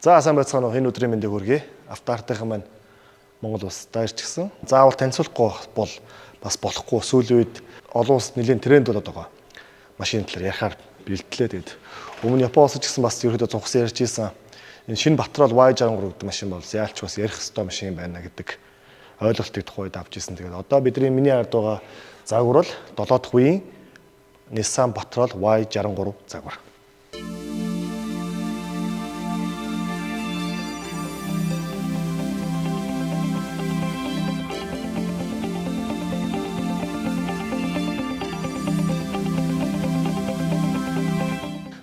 За, сайн байцгаана уу? Энэ өдрийн мэндийг хүргэе. Автоартынхан маань Монгол улсад ирчихсэн. Заавал танилцуулахгүй бол бас болохгүй. Сүүлийн үед олон улсад нэлийн тренд болоод байгаа. Машин талаар ярихаар бэлтлээ. Тэгээд өмнө Япон улсад ч гэсэн бас ерөөдөө цугсан ярьж ийсэн. Энэ шинэ Patrol Y63 гэдэг машин бол яалч бас ярих ёстой машин байна гэдэг ойлголтыг тухайн үед авч ийсэн. Тэгээд одоо бидний миний ард байгаа загвар бол 7 дахь үеийн Nissan Patrol Y63 загвар.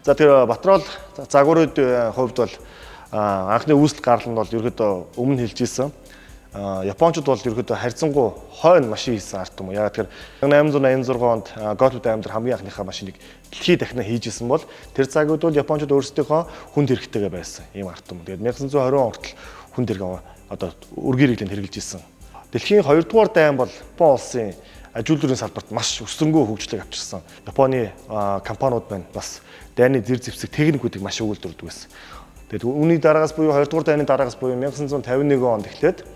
За, тэр Patrol загварын хувьд бол анхны үүсэл гарал нь бол ерөөдөө өмнө хэлж ийсэн. Японочууд бол ерөөдөө харьцангуй хойно машин хийсэн арт юм уу. Яг тэр 1886 онд Готвуд аймаг хамгийн анхныхаа машиныг дэлхийд дахина хийж исэн бол тэр цагууд бол японочууд өөрсдийнхөө хүнд хэрэгтэйгээ байсан ийм арт юм. Тэгээд 1920 он хүртэл хүнд хэрэг одоо өргөн хэрэглээнд хэрэглэж исэн. Дэлхийн 2 дугаар дайн бол Япон улсын аж үйлдвэрийн салбарт маш өсрөнгөө хөгжлийг авчирсан. Японы компаниуд байна бас дайны зэр зэвсэг техникүүдийг маш өгүүлдэрдэг байсан. Тэгээд үүний дараагаас буюу 2 дугаар дайны дараагаас буюу 1951 онд эхлээд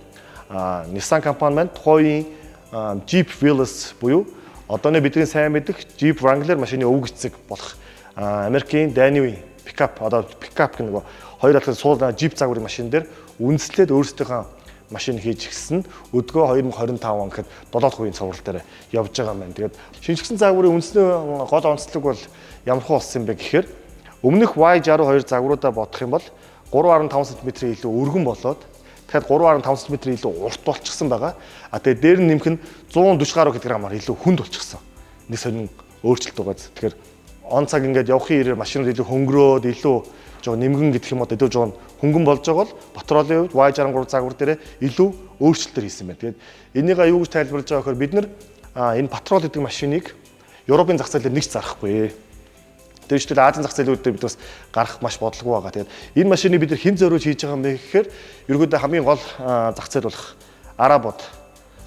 Nissan компани маань тухайн үеийн Jeep Willys буюу одооны бидний сайн мэдэх Jeep Wrangler машины өвөг эцэг болох Америкийн дайны үеийн пикап, одоо пикап гэх нэг хоёр алхах суул Jeep загварын машин дээр үндэслээд өөрсдийнхөө машин хийж эхэлсэн. Өдгөө 2025 он гэхэд 7 дахь үеийн цуврал дээр явж байгаа юм байна. Тэгээд шинжлэсэн загварын үндэсний гол онцлог бол ямар хуу болсон юм бэ гэхээр өмнөх Y62 загваруудаа бодох юм бол 3.5 см илүү өргөн болоод тэгэхээр 3.5 см илүү урт болчихсон байгаа. А тэгээд дээр нь нэмэх нь 140 гаруй кг-аар илүү хүнд болчихсон. Нэг сонин өөрчлөлт байгаа. Тэгэхээр он цаг ингээд явахын ирээр машинууд илүү хөнгөрөөд, илүү жоо нэмгэн гэдэг юм уу, илүү жоо хөнгөн болж байгаа бол Patrol-ын хувьд Y63 загвар дээр илүү өөрчлөлтөр хийсэн байна. Тэгээд энийгээ юу гэж тайлбарлаж байгаа гэхээр бид нар энэ Patrol гэдэг машиныг Европын зах зээлээр нэгч зарахгүй. Тэр чинь Азийн зах зээлүүд дээр бид бас гарах маш бодлого байгаа. Тэгээд энэ машиныг бид нар хэн зориулж хийж байгаа юм бэ гэхээр ерөнхийдөө хамгийн гол зах зээл болох Арабууд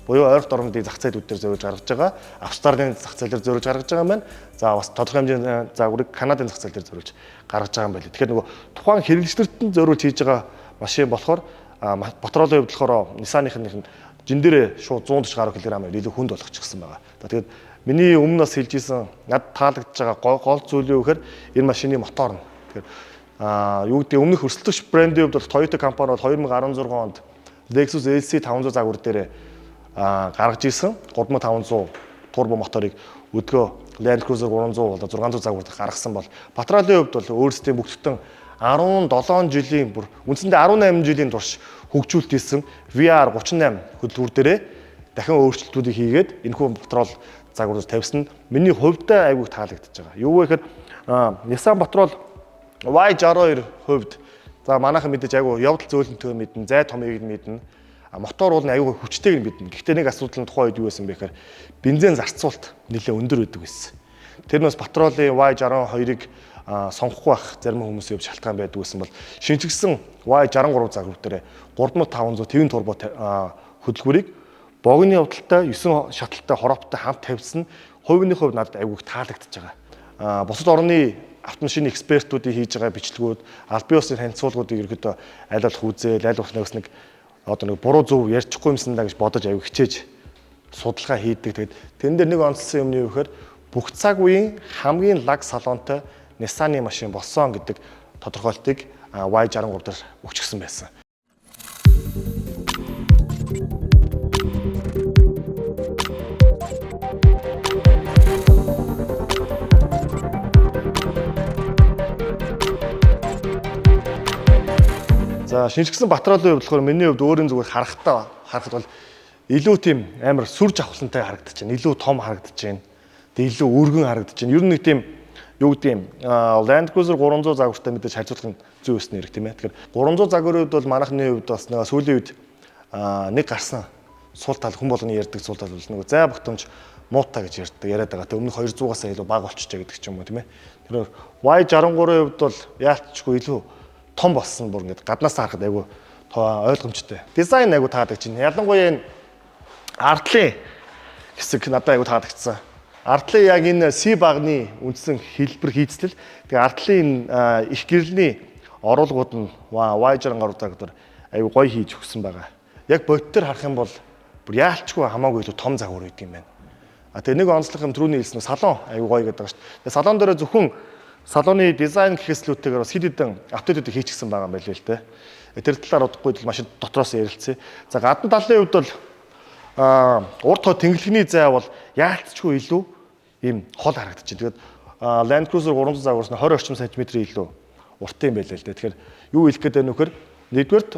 буюу ойролт орнуудын зах зээлүүд дээр зориулж гаргаж байгаа. Австралийн зах зээл дээр зориулж гаргаж байгаа юм байна. За, бас тодорхой хэмжээний загварыг Канадын зах зээл дээр зориулж гаргаж байгаа юм байна. Тэгэхээр нөгөө тухайн хэрэглэгчдэрт нь зориулж хийж байгаа машин болохоор Patrol-ын хувьд болохоор Nissan-ийн жин дээрээ шууд 140 гаруй кг-аар илүү хүнд болгочихсон байгаа. За, тэгээд миний өмнө бас хэлж ийсэн, над таалагдж байгаа гол зүйл юу гэхээр энэ машины мотор нь. Тэгэхээр юу гэдэг, өмнөх өрсөлдөгч брендийн хувьд бол Toyota компани бол 2016 онд Lexus LC 500 загвар дээр гаргаж ийсэн 3500 турбо моторыг өдгөө Land Cruiser 300 болоо 600 загвар дээр гаргасан бол Patrol-ын хувьд бол өөрсдийн бүхтэн 17 жилийн, бүр үндсэндээ 18 жилийн турш хөгжүүлэлт хийсэн VR 38 хөдөлгүүр дээрээ дахин өөрчлөлтүүдийг хийгээд энэхүү Patrol загварууд тавьсан нь миний хувьдаа айгүйх таалагдчихж байгаа. Юу вэ гэхээр Nissan Patrol Y62 хувьд, за, манайхан мэдээж айгүй явдал зөөлөнтөө мэднэ, зай томыг нь мэднэ. Мотор бол айгүй хүчтэйг нь мэднэ. Гэхдээ нэг асуудал нь тухайн үед юу байсан бэ гэхээр бензин зарцуулалт нэлээд өндөр байдаг байсан. Тэр нь бас Patrol-ын Y62-ыг сонгохгүй байх зарим хүмүүсийн хувьд шалтгаан байдаг байсан бол шинжлэсэн Y63 загвар дээр 3500 твин турбо хөдөлгүүрийг богино явдалтай 9 шаталтай хорооптой хамт тавьсан хувийн хувьд надад айгүйх таалагдчихж байгаа. Бусад орны автомашины экспертүүдийн хийж байгаа бичлэгүүд, албан ёсны танилцуулгуудыг ерөөдөө аль болох үзээл, аль болох нэг одоо нэг буруу зөв ярьчихгүй юмсан даа гэж бодож аяг хичээж судалгаа хийдэг. Тэгээд тэрэн дээр нэг онцлсон юм нь юу гэхээр бүх цаг үеийн хамгийн лаг салонтой Nissan-ы машин болсон гэдэг тодорхойлтыг Y63 дээр өгчихсөн байсан. За, шинжлэсэн Patrol-ын хувьд болохоор миний хувьд өөрийн зүгээр харахад бол илүү тийм амар сүр жавхлантай харагдаж байна. Илүү том харагдаж байна. Тэгээ илүү өргөн харагдаж байна. Ер нь нэг тийм, юу гэдэг юм, Land Cruiser 300 загвартай мэдээж харьцуулах нь зүй ёсны хэрэг, тийм ээ. Тэгэхээр 300 загварын хувьд бол манайхны хувьд бас нэг сүүлийн үед нэг гарсан сул тал, хүн болгоны ярьдаг сул тал бол нөгөө зай багтамж муутай гэж ярьдаг, яриад байгаа. Тэг өмнөх 200-аас илүү бага болчихжээ гэдэг ч юм уу, тийм ээ. Тэр Y63-ын хувьд бол яалтчгүй илүү том болсон, бүр ингээд гаднаас харахад айгүй ойлгомжтой. Дизайн айгүй таалагдж байна. Ялангуяа энэ ардлын хэсэг надад айгүй таалагдсан. Ардлын яг энэ C багны үндсэн хэлбэр хийцлэл, тэгээ ардлын энэ их гэрлний Оруулгууд нь Y63 загвар аюу гоё хийж өгсөн байгаа. Яг бодтоор харах юм бол бүр яалчгүй хамаагүй илүү том загвар байдаг юм байна. А тэгээ нэг онцлог юм түрүүний хэлсэн салон аюу гоё гэдэг байгаа шүү дээ. Тэгээ салон дээр зөвхөн салоны дизайн гэхээс илүүтэйгээр бас хэд хэдэн update уудыг хийчихсэн байгаа юм байна л дээ. Тэр талаар удахгүй л машин дотроос ярилцъя. За гадна талын хувьд бол урд хоо тэнглэхний зай бол яалтчгүй илүү ийм хол харагдчих. Тэгээд Land Cruiser 300 загварс нь 20 орчим сантиметрийн илүү урт юм байлаа л дээ. Тэгэхээр юу хэлэх гээд байна вэ гэхээр нэгдүгээрт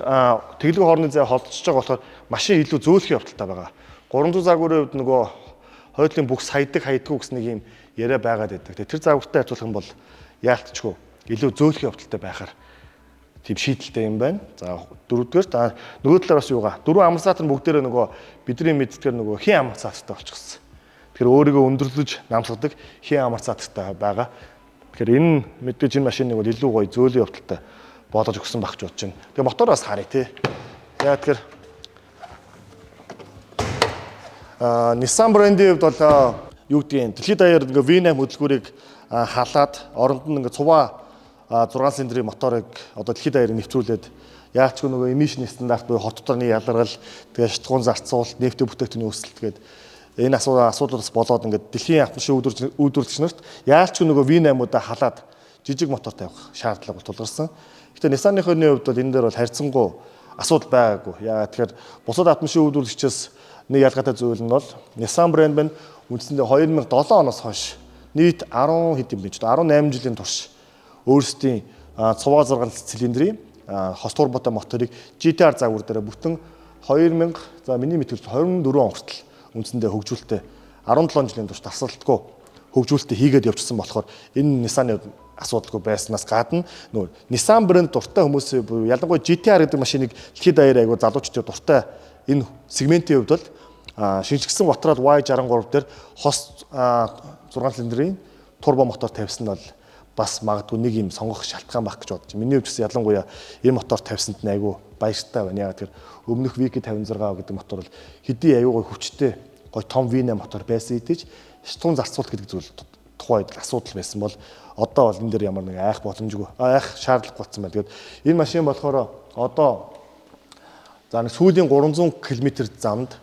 тэглэг хоорны зай холдчихж байгаа болохоор машин илүү зөөлхөн явдалтай байгаа. 300 загварын хувьд нөгөө хойдлын бүх сайдаг хайдгүй гэсэн нэг юм яриа байгаад байдаг. Тэр загвартай харьцуулах юм бол яалтчгүй илүү зөөлхөн явдалтай байхаар тийм шийдэлтэй юм байна. За дөрөвдүгээр та нөгөө талаар бас юугаа дөрвөн амарсаатар бүгдээрээ нөгөө бидний мэддгээр нөгөө хийн амарсаатартай болчихсон. Тэгэхээр өөрийгөө өндөрлөж намсгадаг хийн амарсаатартай байгаа. Тэгэхээр энэ мэдээж энэ машиныг бол илүү гоё зөөлөн явдалтай болгож өгсөн байх гэж бодож байна. Тэгээ мотороос харъя тий. Яа тэгэхээр Nissan брендийн хувьд бол юу гэдгийг дэлхийд даяар ингээ V8 хөдөлгүүрийг халаад оронд нь ингээ цуваа 6 цилиндрийн моторыг одоо дэлхийд даяар нэвтрүүлээд яалчгүй нөгөө emission стандарт буюу хот доторны ялгаргал тэгээ шатхуун зарцуулалт, нефтийн бүтээгдэхүүний өсөлт гээд энэ асуудлаас болоод ингээд дэлхийн автомашин үйлдвэрлэгч нарт яалчгүй нөгөө V8-уудаа халаад жижиг мотор тавих шаардлага тулгарсан. Гэтэ Nissan-ы хувьд бол энэ дээр бол харьцангуй асуудал байгаагүй. Яагаад тэгэхээр бусад автомашин үйлдвэрлэгчээс нэг ялгаатай зүйл нь бол Nissan брэнд байна. Үндсэндээ 2007 оноос хойш нийт 10 хэд юм бэ? 18 жилийн турш өөрсдийн цуваа 6 цилиндрийн хос турботой моторыг GTR загвар дээр бүтэн 2000 за миний мэтгэл 24 он хүртэл үндсэндээ хөгжүүлэлтээ 17 жилийн турш тасралтгүй хөгжүүлэлтээ хийгээд явчихсан болохоор энэ Nissan-ы асуудалгүй байснаас гадна нөгөө Nissan брэнд дуртай хүмүүсийн буюу ялангуяа GTR гэдэг машиныг дэлхийд даяар айгуу залуучууд дуртай энэ сегментийн хувьд бол шинжлэсэн Watral Y63 дээр хос 6 цилиндрийн турбо мотор тавьсан нь бол бас магадгүй нэг юм сонгох шалтгаан байх гэж бодож. Миний хувьд гэсэн ялангуяа энэ мотор тавьсанд нь айгүй баяртай байна. Яг тэр өмнөх VK56 гэдэг мотор бол хэдий аюу гой хүчтэй гой том V8 мотор байсан хэдий ч шатун зарцуулалт гэдэг зүйл тухайн үед асуудал байсан бол одоо бол энэ дэр ямар нэг айх боломжгүй айх шаардлага болсон байна. Тэгээд энэ машин болохоор одоо за нэг сүүлийн 300 км замд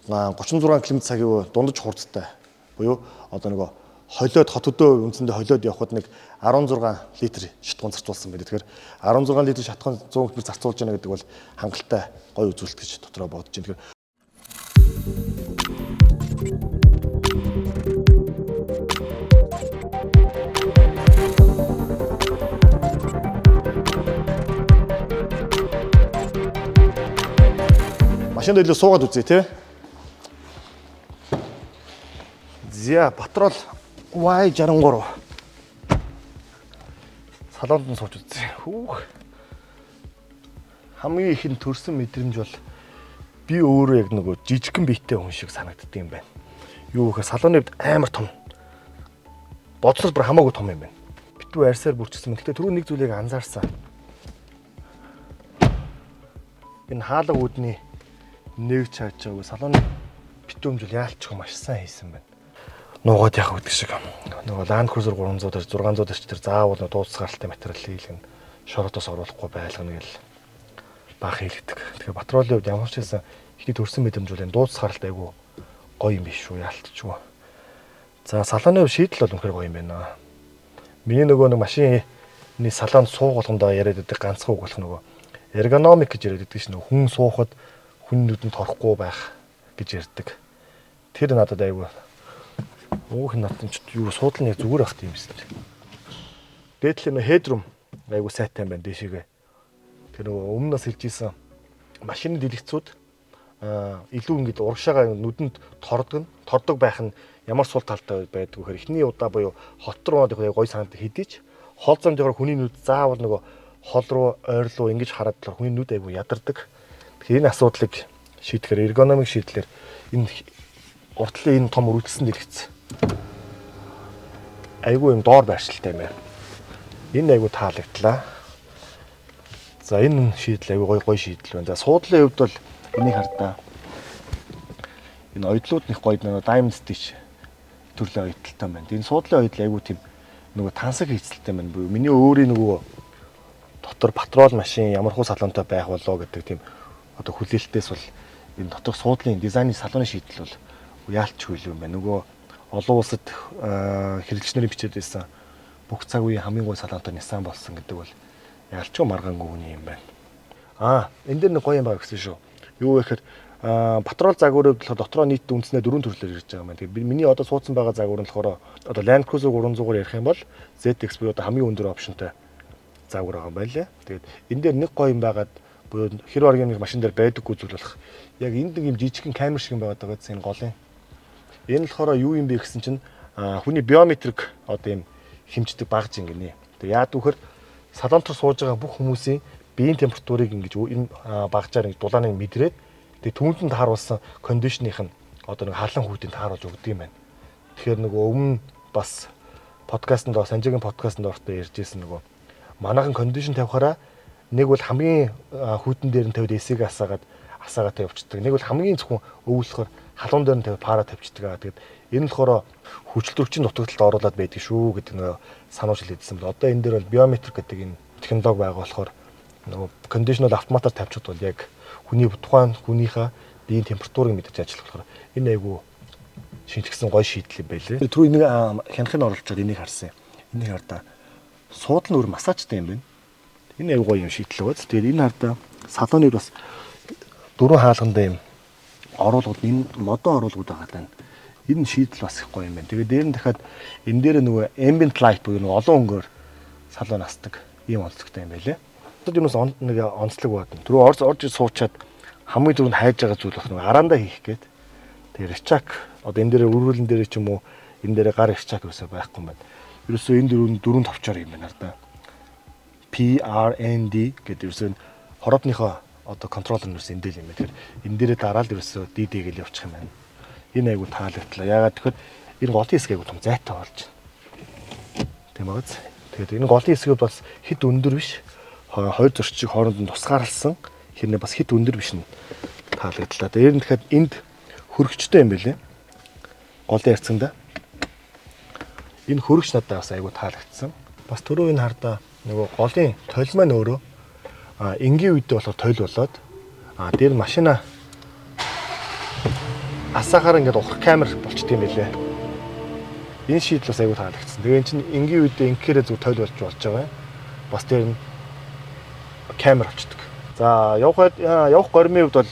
36 км цагийн дундаж хурдтай буюу одоо нөгөө холиод хот өдөө үндсэндээ холиод явхад нэг 16 литр шатгуун зарцуулсан байдаг. Тэгэхээр 16 литр шатгуун 100 км зарцуулж байна гэдэг бол хангалттай гоё үзүүлэлт гэж дотроо бодож байна. Тэгэхээр машинд илүү суугаад үзье тий. За Patrol Y63 салонд нь сууж үзье. Хүүх. Хамгийн ихэнд төрсэн мэдрэмж бол би өөрөө яг нөгөө жижигхэн биетэй хүн шиг санагддаг юм байна. Юу гэхээр салоны хувьд амар том. Бодсоос бүр хамаагүй том юм байна. Битүү арьсаар бүрчсэн. Гэхдээ түрүү нэг зүйлийг анзаарсан. Энэ хаалга үүдний нэг чааж байгаагүй салоны битүүмжил яалчгүй маш сайн хийсэн байна. Нуугаад яах гэдэг шиг. Нөгөө Land Cruiser 300 дээр 600 дээр ч тэр заавал дууцс гаралтай материал хийлгэн шоротоос оруулахгүй байлгана гэл баах хийлгдэг. Тэгэхээр Patrol-ын хувьд ямар ч байсан ихний төрсэн мэдрэмж бол энэ дууцс гаралтай айгүй гоё юм биш шүү, яалтчгүй. За салоны хувьд шийдэл бол үнэхээр гоё юм байна. Миний нөгөө нэг машины салонд суух болгондоо яриад байдаг ганцхан үг болох нөгөө эргономик гэж яриад байдаг ш нь хүн суухад хүн нүдэнд торхгүй байх гэж ярьдаг. Тэр надад айгүй Өөх надад ч юу суудлын яг зүгээр байх юм шиг. Дээдл нь headroom айгүй сайтай юм байна дээшээгээ. Тэр нөгөө өмнө нас хэлж исэн машины дэлгэцүүд илүү ингэж урагшаага нүдэнд тордог байх нь ямар сул талтай байдаг вэ гэхээр эхний удаа буюу хот руу яг гой санагдах хэдий ч хол замд явахаар хүний нүд заавал нөгөө хол руу ойр руу ингэж хараад болохоор хүний нүд айгүй ядардаг. Тэгэхээр энэ асуудлыг шийдэхээр эргономик шийдлэр энэ уртлын энэ том өргөдөлсөн дэлгэц айгүй юм доор байршилтай юм байна. Энэ айгүй таалагдлаа. За энэ шийдэл айгүй гоё шийдэл байна. За суудлын хувьд бол энийг хардаа. Энэ ойдлууд них гоё нөгөө diamond stitch төрлийн ойдолтой байна. Энэ суудлын ойдол айгүй тийм нөгөө тансаг хийцэлтэй байна. Буюу миний өөрийн нөгөө Дотор Patrol машин ямар хуу салонтой байх болоо гэдэг тийм одоо хүлээлтээс бол энэ доторх суудлын дизайны салоны шийдэл бол яалтчгүй юм байна. Нөгөө олон улсад хэрэглэгч нарын бичээд байсан бүх цаг үеийн хамгийн гоё салонтой Nissan болсон гэдэг бол ялчгүй маргаангүй хүний юм байна. Энэ дээр нэг гоё юм байгаа гэсэн шүү. Юу вэ гэхээр Patrol загварын хувьд болохоор дотроо нийт үндснээ дөрвөн төрлөөр ирж байгаа юм байна. Тэгэхээр миний одоо суудсан байгаа загвар нь болохоор одоо Land Cruiser 300-аар ярих юм бол ZX буюу одоо хамгийн өндөр option той загвар байгаа юм байна лээ. Тэгээд энэ дээр нэг гоё юм байгаад буюу хэр баргийн нэг машин дээр байдаггүй зүйл болох. Яг энд нэг юм жижигхэн камер шиг юм байгаад байгаа гэсэн энэ голын. Энэ болохоор юу юм бэ гэсэн чинь хүний биометрик одоо юм хэмждэг багж ингэнэ. Тэгээд яад вөхөр салон дотор сууж байгаа бүх хүмүүсийн биеийн температурыг ингэж энэ багжаар ингэж дулааныг мэдрээд тэгээ түүнд нь тааруулсан condition ых нь одоо нэг халан хүүтийг тааруулж өгдөг юм байна. Тэгэхээр нөгөө өмнө бас подкастт Санжигийн подкастт орохдоо ярьж ирсэн нөгөө манайхан condition тавихаараа нэг бол хамгийн хүйтэн дээр нь тавиад AC-г асаагаад асаагаа тавьчихдаг. Нэг бол хамгийн зөвхөн өвлөхөр халуун дээр нь тавиад параа тавьчихдаг. Тэгээд энэ нь болохоор хүчлэлтөрөгчийн дутагдалд оруулаад байдаг шүү гэдэг нөгөө сануулж хэлээдсэн бол одоо энэ дээр бол биометрик гэдэг энэ технологи байгаа болохоор нөгөө condition бол автоматар тавьчихад бол яг хүний тухайн хүнийхээ биеийн температурыг мэдэж ажиллах болохоор энэ айгу шинжгсэн гоё шийдэл юм байлээ. Түрүү энийг хянахыг оруулж чад энийг харсан юм. Энийг хардаа суудал нь өөр массажтай юм байна. Энэ айгу гоё юм шийдэл байгаа. Тэгээд энэ хардаа салоны бас дөрвөн хаалгандаа юм оруулгууд энэ модон оруулгууд байгаа даа. Энэ шийдэл бас их гоё юм байна. Тэгээд дээр нь дахиад энэ дээр нөгөө ambient light буюу нөгөө олон өнгөөр салон асдаг ийм онцлогтой юм байлээ. Одоо юунаас нэг онцлог байна. Түрүү орж орж суучаад хамгийн түрүүнд хайж байгаа зүйл бас нөгөө араандаа хийх гээд. Тэгээ рычаг одоо энэ дээр өрүүлэн дээр ч юм уу энэ дээр гар рычаг ерөөсөө байхгүй юм байна. Ерөөсөө энэ дөрөв дөрөв товчоор юм байна да. P R N D гэдэг ерөөсөө хороопныхоо одоо controller нь ерөөсөө энэ дээр юм байна. Тэгэхээр энэ дээрээ дараал ерөөсөө D D гэж явчих юм байна. Энэ айгу таалагдлаа. Яагаад тэгэхээр энэ голын хэсэг айгу том зайтай болж байна. Тийм биз. Тэгээд энэ голын хэсэг бас хэд өндөр биш. Хоёр зөрчийг хооронд нь тусгаарласан хэрнээ бас хэд өндөр биш нь таалагдлаа. Тэр нь дахиад энд хөрөгчтэй юм байлээ. Голын харьцаанда. Энэ хөрөгч надад бас айгу таалагдсан. Бас түрүү энэ хардаа нөгөө голын толь маань өөрөө энгийн үедээ болохоор толь болоод дээр машина асаахаар ингээд ухрах камер болчт юм байлээ. Энэ шийдэл бас айгу таалагдсан. Тэгээ эн чинь энгийн үедээ инкээрээ зүг толь болж болж байгаа юм. Бас дээр нь камер болчдөг. За явах явах гормын хувьд бол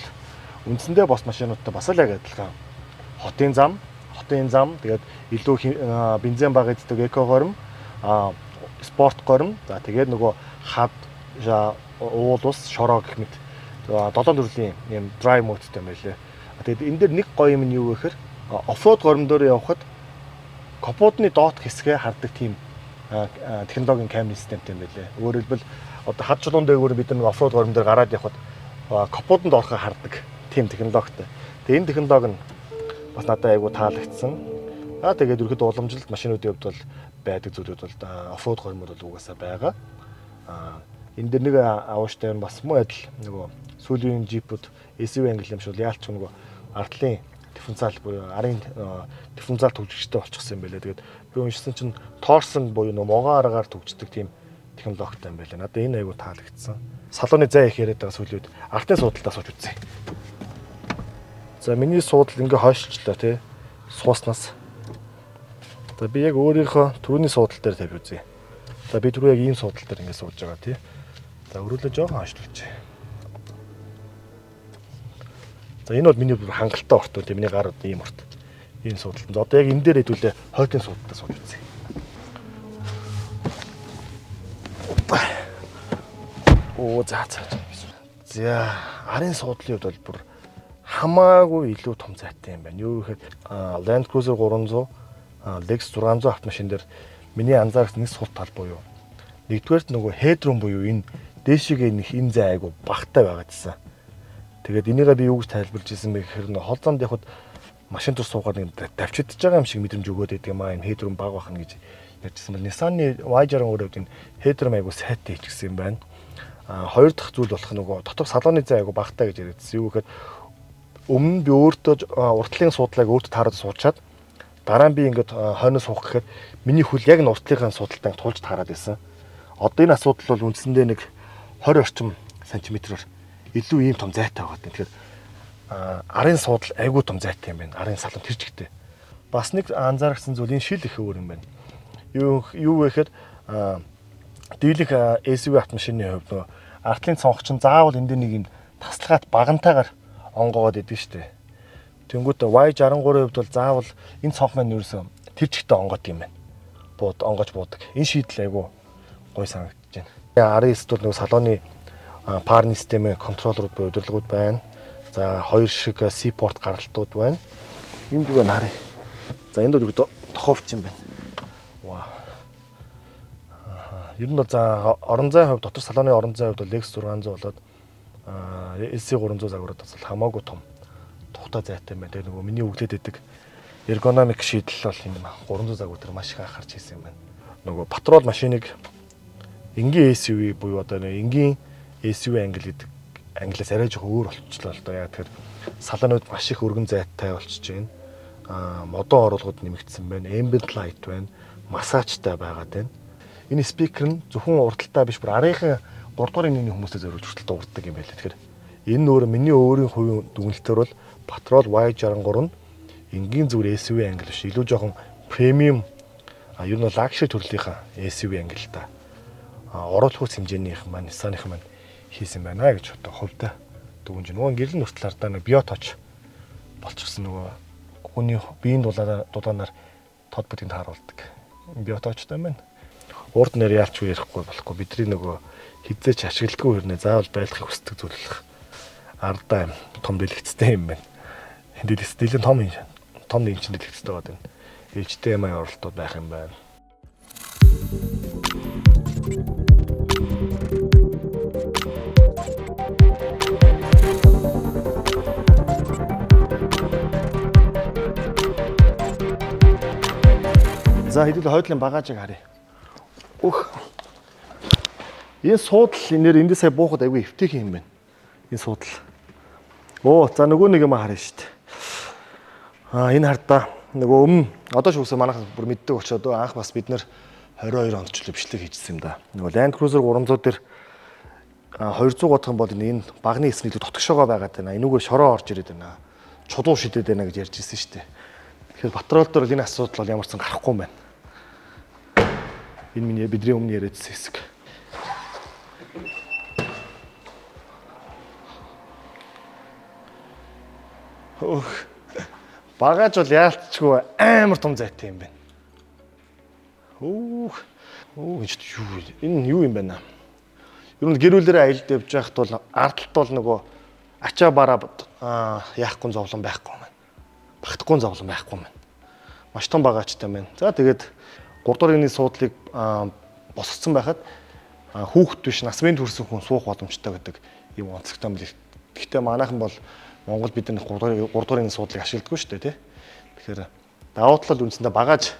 үндсэндээ бос машинуудтай бас л яг адилхан. Хотын зам тэгээд илүү бензин бага иддэг эко горим, спорт горим. За тэгээд нөгөө хад уул ус шороо гэх мэт долоон төрлийн юм drive mode тэй юм байлээ. Тэгээд энэ дээр нэг гоё юм нь юу вэ гэхээр off-road горим дээр явхад капотны доод хэсгээ хардаг тийм технологийн камер системтэй юм байлээ. Өөрөөр хэлбэл одоо хад чулуун дээгүүр бид нэг off-road горим дээр гараад явхад капотонд орохыг хардаг тийм технологитой. Тэгээ энэ технологи нь бас надад айгүй таалагдсан. Тэгээд ерөөхдөө уламжлалт машинуудын хувьд бол байдаг зүйлүүд бол off-road горимуд бол угаасаа байгаа. Энэ дэр нэг авууштай нь бас муу адил нөгөө сүүлийн джипүүд SUV англи юм шиг яалч нөгөө ардлын дифференциал буюу арын дифференциал түгжигчтэй болчихсон юм байлээ. Тэгээд би уншсан чинь Torsen буюу нөгөө могон аргаар түгждэг тийм технологитой юм байлаа. Надад энэ айгу таалагдсан. Салоны зай их яриад байгаа сүүлийн үед артын суудалтаа сууж үзье. За миний суудал ингээ хойшилчлаа тий. Сууснаас. За би яг өөрийнхөө түрүүний суудал дээр тавь үзье. За би түрүү яг ийм суудал дээр ингээ сууж байгаа тий. За өрөөлөө жоохон хойшлуулчих. За энэ бол миний бүр хангалттай орт тий. Миний гар одоо ийм орт. Ийм суудалд. За одоо яг энэ дээр хэдүүлээ хойтын суудалтаа сууж үзье. Оо за за. За арын суудлын хувьд бол бүр хамаагүй илүү том зайтай юм байна. Юу гэхэд Land Cruiser 300, Lexus 600 автомашин дээр миний анзаарсан нэг сул тал буюу нэгдүгээрт нөгөө headroom буюу энэ дээшигээ нэг энэ зай айгу багтай байгаад байсан. Тэгээд энийгээ би юу гэж тайлбарлаж ирсэн бэ гэхээр нөгөө хол замд явхад машин тур суугаад нэг давчидж байгаа юм шиг мэдрэмж өгөөд байдаг юм аа. Энэ headroom бага бахна гэж ярьжсэн бол Nissan-ы Y60 өөрөө энэ headroom айгу сайтай хийчихсэн юм байна. Хоёр дахь зүйл болох нөгөө дотор салоны зай айгу багтай гэж яриадсэн. Юу гэхэд өмнө нь би өөртөө уртлын суудлыг өөртөө таарад суучаад дараа нь би ингээд хойноос суух гэхэд миний хөл яг нь уртлынхаа суудалтай тулж таарад байсан. Одоо энэ асуудал бол үндсэндээ нэг 20 орчим сантиметрээр илүү ийм том зайтай байгаа. Тэгэхээр арын суудал айгүй том зайтай юм байна. Арын салон тэр чигтээ. Бас нэг анзаарсан зүйл энэ шил их өөр юм байна. Юу вэ гэхээр дийлэх SUV автомашины хувьд нөгөө артлын цонх чинь заавал энэ дээр нэг юм тасалгаат багантайгаар онгоогоод идэв штэ. Тэнгүүт Y63-ийн хувьд бол заавал энэ цонх маань ерөөсөө тэр чигтээ онгоод юм байна. Онгож буудаг. Энэ шийдэл айгүй гой санагдаж байна. Арын эсэд бол нөгөө салоны парны системийн контроллерууд буюу удирдлагууд байна. За хоёр шиг C-port гаралтууд байна. Энд юу байна харъя. За энд бол тоховч юм байна. Вау. Ер нь бол за орон зайн хувьд дотор салоны орон зайн хувьд бол X600 болоод LC300 загварууд бас хамаагүй том тухтай зайтай юм байна. Тэгээ нөгөө миний өглөөд идэг эргономик шийдэл бол энэ 300 загвар дээр маш их анхаарч хийсэн юм байна. Нөгөө патрол машиныг энгийн SUV буюу одоо энгийн SUV англи гэдэг англиас арай жоохон өөр болчихлоо л доо. Яг тэгэхээр салонууд маш их өргөн зайтай болчихж байна. Модон оруулгууд нэмэгдсэн байна. Ambient light байна. Массажтай байгаад байна. Энэ спикер нь зөвхөн урдталтай биш бүр арийнхын 3 дугаар энэний хүмүүстэй зориулж хүртэл дуугардаг юм байлаа. Тэгэхээр энэ нь өөр миний өөрийн хувийн дүгнэлтээр бол Patrol Y63 нь энгийн зүгээр SUV англи биш. Илүү жоохон премиум ер нь luxury төрлийнхаа SUV англи л та. Оруулах хэмжээнийх маань Nissan-ых маань хийсэн байна гэж одоо хувьдаа дүгнж. Нөгөө гэрэл нүртэл ардаа нэг биоточ болчихсон нөгөө хүний биеийн дулаанаар тод бүдгийг тааруулдаг. Биоточтой байна. Урд нэр яалч ярихгүй болохгүй. Бидний нөгөө хизээч ашигладаггүй хэрнээ заавал байлгахыг хүсдэг зүйл болох. Ардаа юм том дэлгэцтэй юм байна. Дэлгэц дэлэн том том нэг чинь дэлгэцтэй байгаа юм. HDMI оролтууд байх юм байна. За хэдүүл хойдлын багажийг харъя. Өөх. Энэ суудал нэр эндээ сая буухад айгүй эвтэйхэн юм байна. Энэ суудал. Оо за нөгөө нэг юм харъя шүү дээ. Энэ хардаа нөгөө өмнө одоо ч үсэн манайх бүр мэддэг болчиход анх бас бид нэр 22 онд ч л бичлэг хийжсэн юм да. Нөгөө Land Cruiser 300 дээр 200 бодох юм бол энэ багны хэсэг илүү дотгошоогоо байгаад байна. Энүүгээр шороо орж ирээд байна. Чулуу шидэд байна гэж ярьж ирсэн шүү дээ. Тэгэхээр патрол дээр бол энэ асуудал бол ямар ч сан гарахгүй юм байна. Энэ миний бидний өмнө яриадсэн хэсэг. Өөх. Багаж бол яалтчгүй амар том зайтай юм байна. Өөх. Өө энэ юу вэ? Энэ юу юм бэ? Ер нь гэр бүлээрээ аялд явж байхад бол ардталт бол нөгөө ачаа бараа яахгүй зовлон байхгүй юм байна. Багтахгүй зовлон байхгүй юм байна. Маш том багажтай юм байна. За тэгээд 3 дугаар энэний суудлыг босгоцсон байхад хүүхэд биш насмын төрсэн хүн суух боломжтой гэдэг ийм онцлогтой юм бэл. Гэхдээ манайхан бол Монгол бид нар 3 дугаар энэний суудлыг ашигладаггүй шүү дээ, тий. Тэгэхээр давуу тал үндсэндээ багаж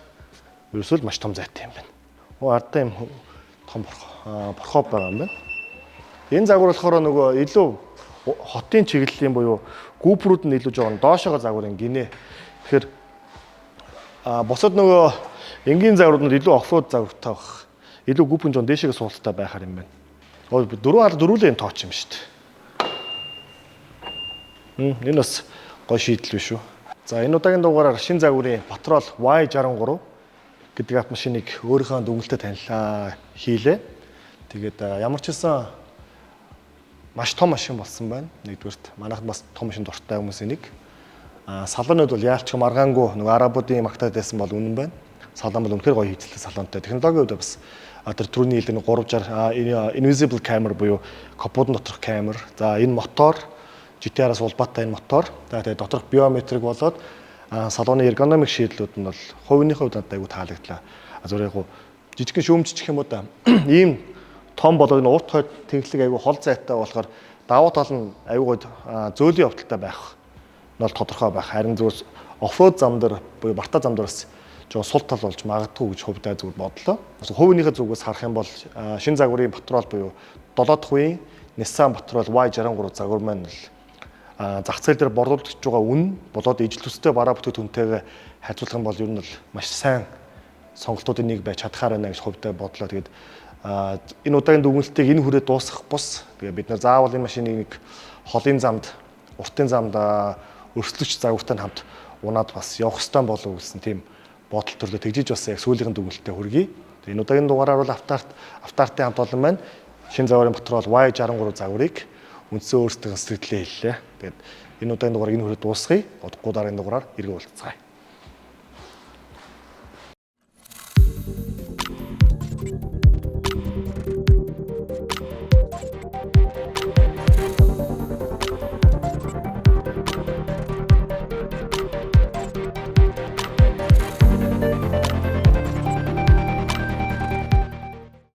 ерөөсөө л маш том зайтай юм байна. Оо ардаа юм том борхоо байгаа юм байна. Энэ загвар болохоор нөгөө илүү хотын чиглэлийн буюу гүүпрүүд нь илүү жоохон доошоогоо загварын гинэ. Тэгэхээр бусад нөгөө энгийн загварууд нь илүү оффроуд загвартай байх. Илүү гүүпэн жоон дээшээгээ суулттай байхаар юм байна. Оо дөрөв дөрвөлээ юм тооч юм шүү дээ. Энэ бас гой шийдэл биш үү? За энэ удаагийн дугаараар шин загварын Patrol Y63 гэдэг автомашиныг өөрийнхөө дүгнэлтэд танилаа хийлээ. Тэгээд ямар ч гэсэн маш том машин болсон байна. Нэгдүгээрт манайхад бас том машин дуртай хүмүүсийн нэг. Салонууд бол яалч маргаангүй нөгөө арабуудын магтаад байсан бол үнэн байна. Салон бол үнэхээр гоё хийцэлтэй салонтой. Технологийн хувьд бас тэр түрүүний хэлдэг 360 invisible camera буюу капотын доторх камер. За энэ мотор GTR-аас улбаатай энэ мотор. За тэгээд доторх биометрик болоод салоны эргономик шийдлүүд нь бол хувийнхээ хувьд надад айгүй таалагдлаа. Зүгээр яг жижигхэн шүүмжчих юм уу да. Ийм том болоод энэ урт хойд тэнхлэг айгүй хол зайтай болохоор давуу тал нь айгүй зөөлийн явдалтай байх нь бол тодорхой байх. Харин зүгээр оффроуд зам дээр буюу барта зам дээр бас жоо сул тал болж магадгүй гэж хувьдаа зүгээр бодлоо. Хувийнхээ зүгээс харах юм бол шин загварын Patrol буюу 7 дахь үеийн Nissan Patrol Y63 загвар маань л зах зээл дээр борлуулагдж байгаа үн болоод ижил төстэй бараа бүтээгдэхүүнтэйгээ харьцуулах юм бол ер нь бол маш сайн сонголтуудын нэг байж чадхаар байна гэж хувьдаа бодлоо. Тэгээд Энэ удаагийн дүгнэлтийг энэ хүрээ дуусгах бус. Тэгээ бид нар заавал энэ машиныг нэг холын замд, уртын замд өрсөлдөгч загвартай хамт унаад бас явах ёстой болов гэсэн тийм бодол төрлөө тэгжиж бас яг сүүлийнхэн дүгнэлтээ хүргэе. Тэгээ энэ удаагийн дугаараар бол Автартын хамт олон маань шинэ загварын Patrol Y63 загварыг үндсэн өөрсдийн сэтгэлээ хэллээ. Тэгээд энэ удаагийн дугаарыг энэ хүрээ дуусгая. Удахгүй дараагийн дугаараар эргэн уулзцгаая.